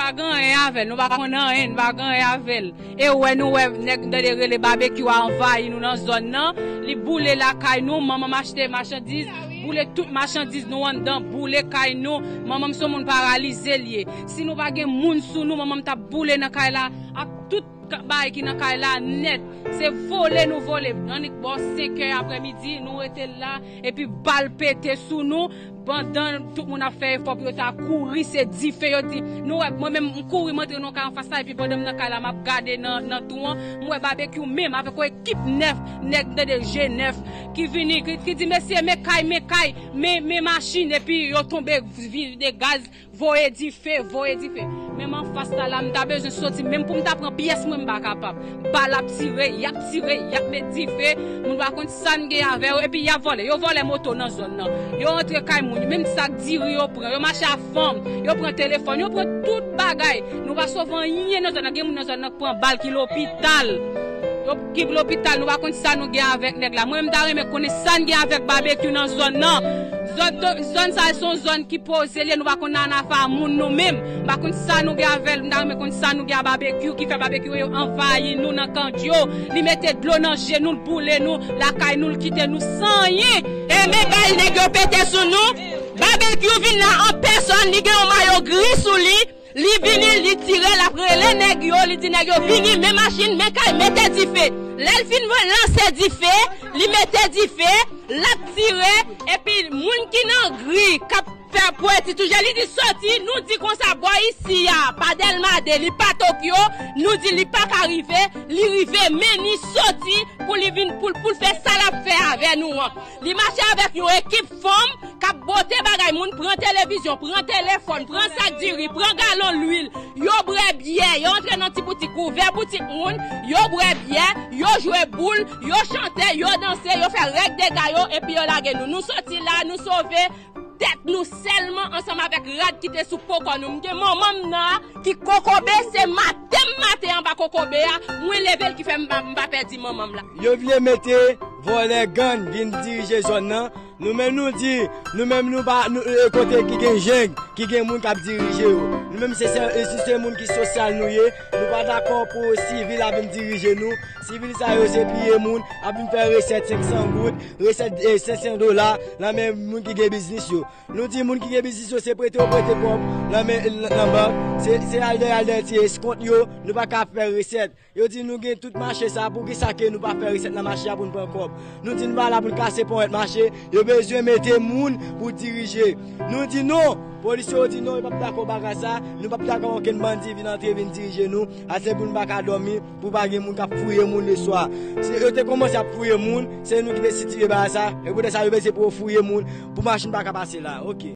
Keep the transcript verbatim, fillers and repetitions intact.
Pa gen anyen avè l, nou pa konn anyen, nou pa gen anyen avè l. E wè, nou wè nèg tande rele Babekyou a anvayi nou nan zòn nan. Li boule lakay nou, manman m achte machandiz, boule tout machandiz nou anndan, boule kay nou. Manman m se yon moun paralize l ye. Si nou pa gen moun sou nou, manman m t ap boule nan kay la ak tout bagay ki nan kay la nèt. Se vole nou vole. Annik bò senkè aprèmidi, nou rete la, epi bal pete sou nou. Pandan tout moun ap fè efò pou yo ta kouri, se dife yo di. Nou wè, mwen menm, m kouri, m antre nan kay anfas la, epi pandan m nan kay la, m ap gade nan, nan twou an, m wè Babekyou menm avèk yon ekip nèf, nèg tande je nèf, ki vini, ki, ki di, "Mesye, men kay, men kay, men, men machin," epi yo tonbe vide gaz, voye dife, voye dife. Menm anfas la, la, m ta bezwen soti, menm pou m ta pran pyès mwen, m pa kapab. Bal ap tire, y ap tire, y ap met dife, moun pa konn sa n gen avè yo, epi y ap vòlè. Yo vòlè moto nan zòn nan. Yo antre kay moun, menm sak diri yo pran, yo mache a fanm, yo pran telefòn, yo pran tout bagay. Nou pa sove anyen nan zòn nan, gen moun nan zòn nan k pran bal ki lopital. Yo ki lopital, nou pa konn sa nou gen avèk nèg la. Mwen, m ta renmen konnen sa n gen avèk Babekyou nan zòn nan. Zòn, zòn sa a se yon zòn ki poze l ye, nou pa konn nan afa moun nou menm. M pa konn sa nou gen avè l, m ta renmen konn sa nou gen a Babekyou, ki fè Babekyou yo anvayi nou nan kandyo. Li mete dlo nan je nou, l boule nou, lakay nou, l kite nou san anyen. E men bal nèg yo pete sou nou. Babekyou vin la an pèsòn, li gen yon mayo gri sou li. Li vini, li tire, l ap rele nèg yo, li di nèg yo vini, men machin, men kay, mete dife. Lè l fin lanse dife, li mete dife, l ap tire, epi moun ki nan gri, k ap fè pwenti tou, jan li di soti, nou di konsa bò isi a, pa Dèlma de, li pa Tokyo, nou di li pa ka rive, li rive, men ni soti pou li vin, pou, pou l fè sa l ap fè avè nou an. Li mache avèk yon ekip fanm k ap bote bagay moun, pran televizyon, pran telefòn, pran sak diri, pran galon lwil. Yo bwè byè, yo antre nan ti boutik, ouvè boutik moun, yo bwè byè, yo jwe boul, yo chante, yo danse, yo fè règ dega yo, epi yo lage nou. Nou soti la, nou sove tèt nou sèlman ansanm avèk rad ki te sou po kò nou. M gen manman m nan a ki kokobe, se maten m maten anba kokobe a, mwen leve l ki fè m pa, m pa pèdi manman m la. Yo vle mete vòlè gang vin dirije zòn nan. Nou menm nou di, nou menm nou pa, nou, e, kote ki gen jeng, ki gen moun k ap dirije yo. Nou menm se, se, e, si se moun ki sosyal nou ye, nou pa dakò pou sivil ap vin dirije nou. Sivil sa yo se piye moun, ap vin fè resèt senk san goud, resèt, e, senk san dola, nan men moun ki gen biznis yo. Nou di moun ki gen biznis yo se prete yo prete kòb nan men, nan bank. Se, se al dèyè, al dèyè ti eskont yo, nou pa ka fè resèt. Yo di nou gen tout mache sa, poukisa ke nou pa fè resèt nan mache a pou n pran kòb? Nou di nou pa la pou n kase ponyèt mache, yo bezwen mete moun pou dirije. Nou di non, polis yo di non, yo p ap dakò bagay sa, nou p ap dakò okenn bandi vin antre, vin dirije nou, ase pou nou pa ka dòmi, pou pa gen moun k ap fouye moun leswa. Si yo te kòmanse ap fouye moun, se nou ki te sitire bagay sa, e poutèt sa yo bezwen pou yo fouye moun, pou machin pa ka pase la, oke.